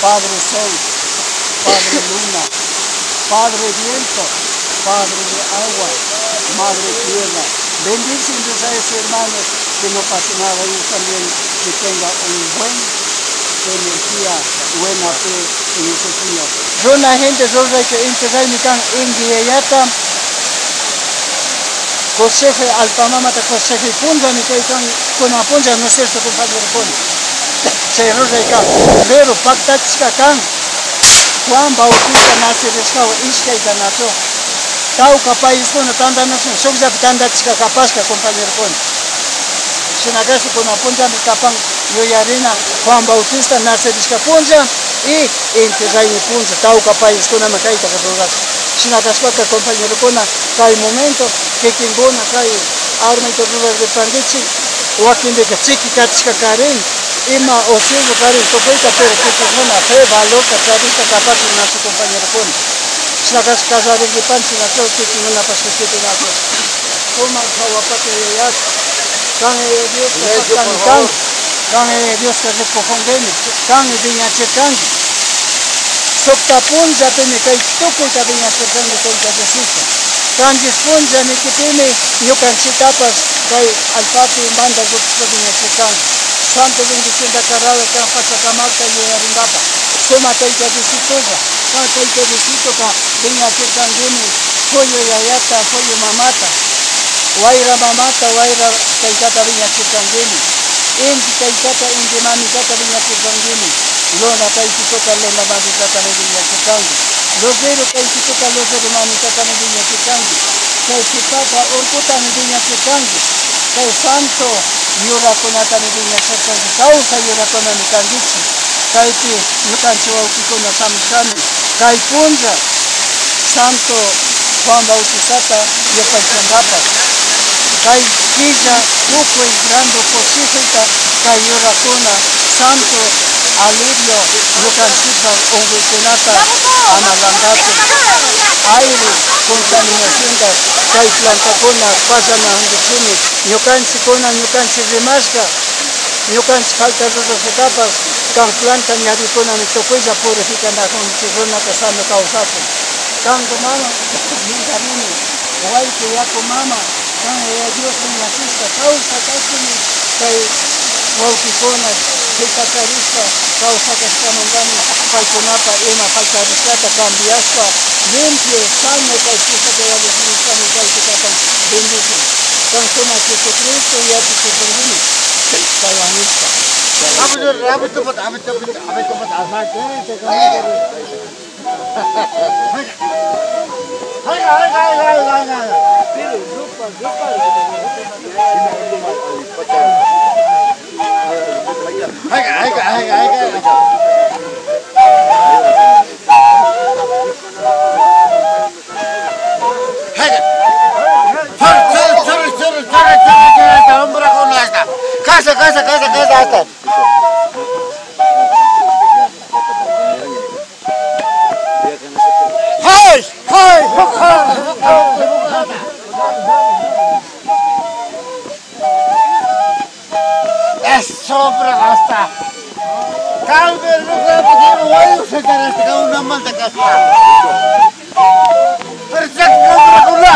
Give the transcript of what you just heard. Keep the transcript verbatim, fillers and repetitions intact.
Padre Sol, Padre Luna, Padre Viento, Padre de Agua, Madre Tierra. Bendicen a esos hermanos que no pase nada, ellos también que tenga un buen energía, buena fe en ese Señor. Runa gente rurayka inti raymi kan, inti yayata, consejo, allpa mamata consejo punllami kaykan, kunan punlla, ¿no es cierto, compañerokuna? Chay rurayka, pero paktachishka kan, Juan Bautista nacerishkawan ishkayta nachu. Tawka paiskuna tantanasun, shukllapi tantachishka kapashka, compañerokuna. Shina kashpa kunan punllami kapan yuyarina Juan Bautista nacerishka punlla y inti raymi punlla, tawka paiskunaman kaytaka rurashka. Shina kashpaka, compañerokuna, kay momento kikinkuna kay armayta ruraripankichik, wakinpika chiki katishka karin, ima ocioso karin tukuyta, pero kikinkuna fe, valorta charishpa kapachun nachu, compañerokuna. Shina kashpa kallarinkipanchik nachu, kikinkunapash kishpipinachu. Sumak hawa pata yayaka. Kan, eh, Dioska saktami kan. Kan, eh, Dioska rikukunkimi. Kan, wiñachirkanki. Sukta punllapimi kay tukuyta wiñachirkanki, Tayta Diosito. Kanchis punlla nikipimi ñukanchiktapash kay allpapi manda llukshishpa wiñachirkanki. Santo bendicionta karawi kan pachakamata yuyarinkapa. Sumak Tayta Diositolla. Kan Tayta Diositoka wiñachirkankimi. Puyu yayata, puyu mamata, wayra mamata, wayra taytata wiñachirkankimi. Inti taytata, inti mamitata wiñachirkankimi. Luna taytituta, luna mamitatami wiñachirkanki. Lucero taytituta, lucero mamitatami wiñachirkanki. Kay sipata urkutami wiñachirkanki. Kay santo yurakunatami wiñachirkanki. Kawsay yurakunami kankichik. Kaypi ñukanchik wawkikuna shamushkami. Kay punlla Santo Juan Bautistata yupaychankapak. Kay killa tukuy grando kushikuta kay yurakuna Santo Alivio ñukanchikpak unkuykunata ama lantachun. Aire contaminacionta kay plantakuna pallanakunchikmi. Ñukanchikkuna, ñukanchik rimashka, ñukanchik falta rurashkapash kan planta ñawikunami tukuylla purifikanakunchik, runata sano kawsachun. Kanku mama, ñukarini, wayku yaku mama, kan Yaya Dios wiñachishka kawsak kashkami kay wawkikuna jitacharishpa kawsak kashkamantami paykunapa ima faltarishkata cambiashpa limpio, sano kawsashkata Yaya Dios nishkami kaypi kapan bendicen. Kan sumak Jesucristo yachachikunkimi. Kaywan nishpa. Kasa, kasa, kasa, kasa, hasta. Hay, hay, hay. Eso, pero hasta. Calver, no creo que tiene huevo, se te resta una manta casca. Pero se compra una.